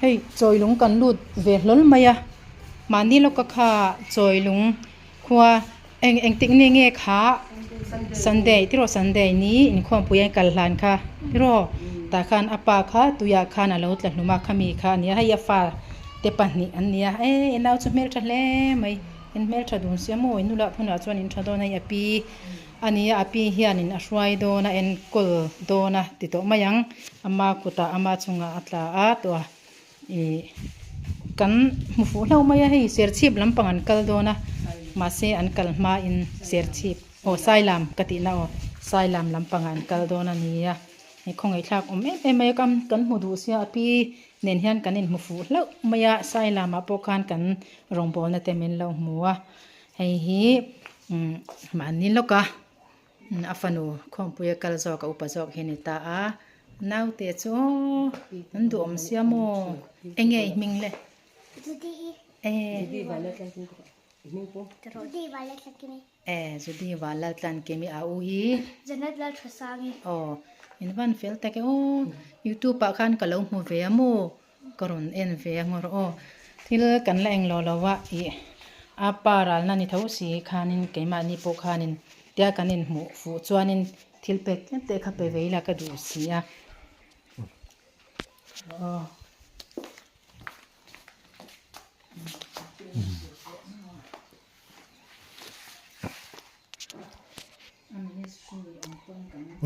Hei chawilung kan lut ve hlawl mai a, mahni lawka kha chawilung khua eng engtik ni nge kha Sunday tiraw Sunday ni inkhawmpui an kal hlan kha tiraw tah khan a pa kha tuiah khan a lo tla hlum a khami kha a ni a hei a fa te pahnih an ni a e i nau chu hmeltha hle mai in hmeltha dun sia maw in nula hunah chuan in tha dawn a hei a pi. A ni a, a pi hianin a hruai dawn a, enkawl dawn a ti tawh mai ang. Ama kutah ama chungah a tla a tawh a, ih kan hmu fuh hlauh mai a, hei serchhip lampang an kal dawn a, mahse an kal hmain serchhip aw sailam ka tihna aw sailam lampangah an kal dawn a ni a, hei khawngaihthlak awm em em mai a, kan hmu duh sia a pi nen hian kan inhmu fuh hlauh mai a, sailamah pawh khan kan rawngbawlna te min lo hmu a. Hei hi umm mahni lawk a a fanu khawmpui a kal zawk a upa zawk hi a ni ta a naute chu an duhawm sia maw eng nge i hming le e Judy Vanlaltlankimi a u hi aw in van fel tak e aw youtube ah khan ka lo hmu ve a maw. Ka rawn en ve a ngawr aw. Thil kan la englo lo a ih a pa ralna ni tho si khanin keimahni pawh khanin tia kan inhmuh fuh chuanin thil pek tlem te kha pe ve ila ka duh si a. Aw.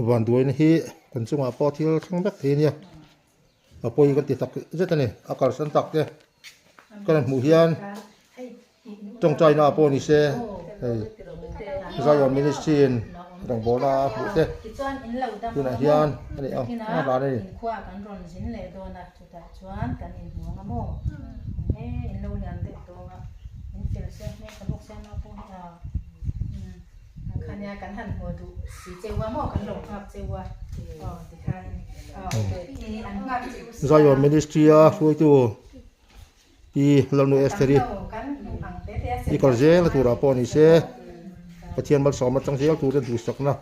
Vanduaina hi kan chungah pawh thil thleng vek thei a nia. A pawi kan ti tak zet a ni a kalsan tak te ka rawn hmuh hian tawngtaina ah pawh ni se hei Zion Ministry in rawngbawlna a hmuh te tunah hian a ni ang a dan a ni. Zion Ministry a hruaitu Pi Lalnu Estheri i kal zel a turah pawh ni se Pathian malsawm atang zel turin duhsakna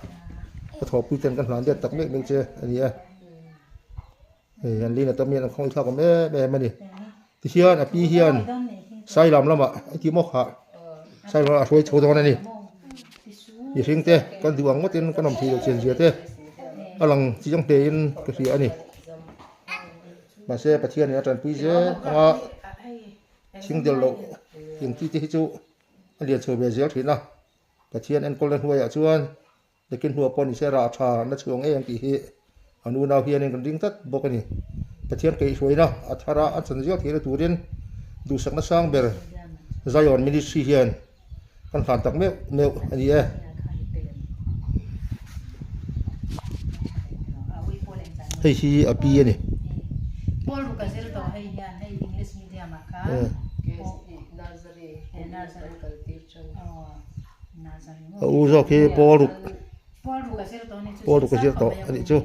ka thawhpui ten ka hlan let tak mek mek che a ni e. Hei an lin atam hian an khawngaih thlak awm em em a ni. Tihian a pi hian Sailam lamah engti maw khah Sailam lamah a hruai chho dawn a ni. Mihring te kan duh ang ngawtin kan awm theih loh chian zia te a lang chiang hle in ka hria a ni. Mahse Pathian in a tanpui zel anga thing del loh engti te hi chu a lian chho ve zel thin a. Pathian enkawlna hnuaiah chuan Nakin hnuah pawh nise rah tha na chhuang em tih hi an unau hianin kan ring tlat bawk a ni. Pathian kaihhruaina a thar a, a chan ziak theihna turin duhsakna sang ber Zion Ministry hian kan hlan tak meuh meuh a ni e. Hei hi a pi a ni. A u zawk hi pawl ruk pawl ruk a zir tawh a nih chu.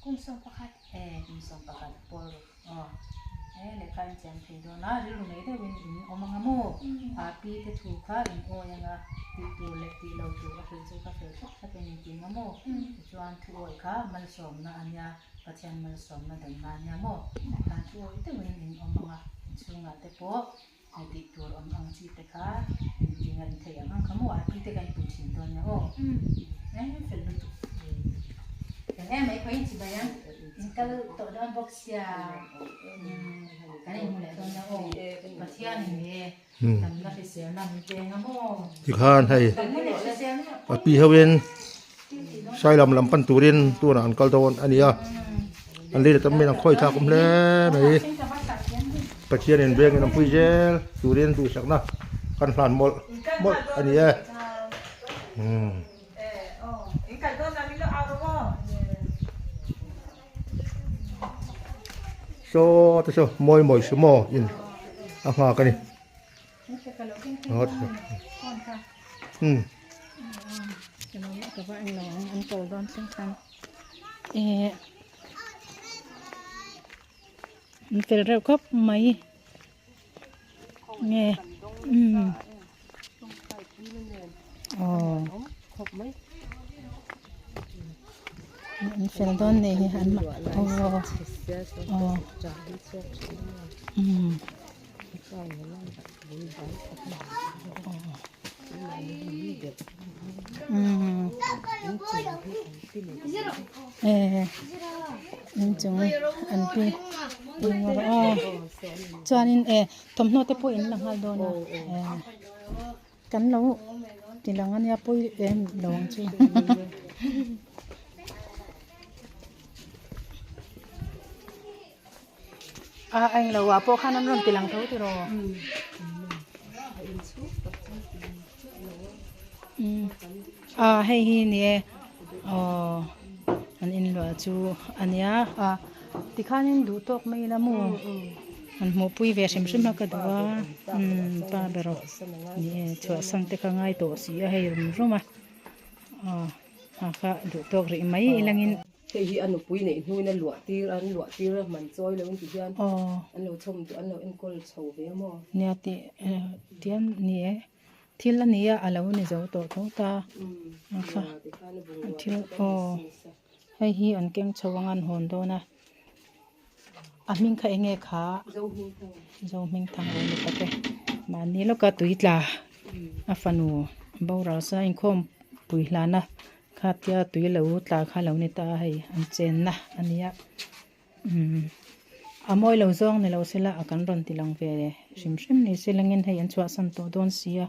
Kum 11 e kum 11 pawl ruk aw e lehkha in chiam thei dawn a rilru nei deuhin in awm anga maw a pi te thu kha in awi anga tih tur leh tih lo tur a hrilh chu ka fel thlap thlap in in ti anga maw tichuan thu awi kha malsawmna a nia Pathian malsawmna dawnna a nia maw khan thu awi deuhin in awm anga inchhungah te pawh tih tur awm ang chi te kha in ti ngan thei ang ang kha maw a pi te kan pui thin dawn nia aw e fel lutuk fel em mai khaw in chi bai ang in kal tawh dawn bawk sia kan in hmu leh dawn nia aw Pathian in nge damna hriselna min peng a maw tikhan hei a pi ho in Sailam lam pan turin tunah an kal dawn a ni a an lei tam in an khawi thlak awm hle mai Pathian in vengin an pui zel turin duhsakna kan hlan mawlh mawlh a ni e umm. Saw te saw mawi mawi sumo in a nghak a ni. Ka va en lo ang an kal dawn thleng khan eh an fel reuh khawp mai nge umm aw an fel dawn nei hi an aw aw umm. Inchung an pi aw chuanin eh thawmhnaw te pawh in la nghal dawn a eh kan lo ti lang ania pawi em lo ang chu. A eng lo ah pawh khan an rawn ti lang tho tiraw a hei hi ni e aw an inluah chu a nia a tikhanin duh tawk mai ila maw an hmuhpui ve hrim hrim a ka duh a umm pa ber aw ni e chhuahsan te kha ngai tawh si a hei rum rum a aw a kha duh tawk rih mai ilangin. Hei hi a nupui neih hnuin a luah tir a, an luah tir a, man chawi lo in ti hian an lo chhawm duh, an lo enkawl chho ve a maw? Nia tih tian ni e, thil a nia a lo ni zo tawh tho ta a kha thil aw hei hi an keng chho ang a an hawn dawn a, a hming kha eng nge kha? Zohmingthang lo ni tak e, mahni lawka tui tla a fanu boral sa inkhawm pui hlana. Khatia tui lo tla kha lo ni ta a hei an chenna a nia umm a mawi lo zawng ni lo sela a kan rawn ti lang ve hrim hrim ni se langin hei an chhuah san tawh dawn si a.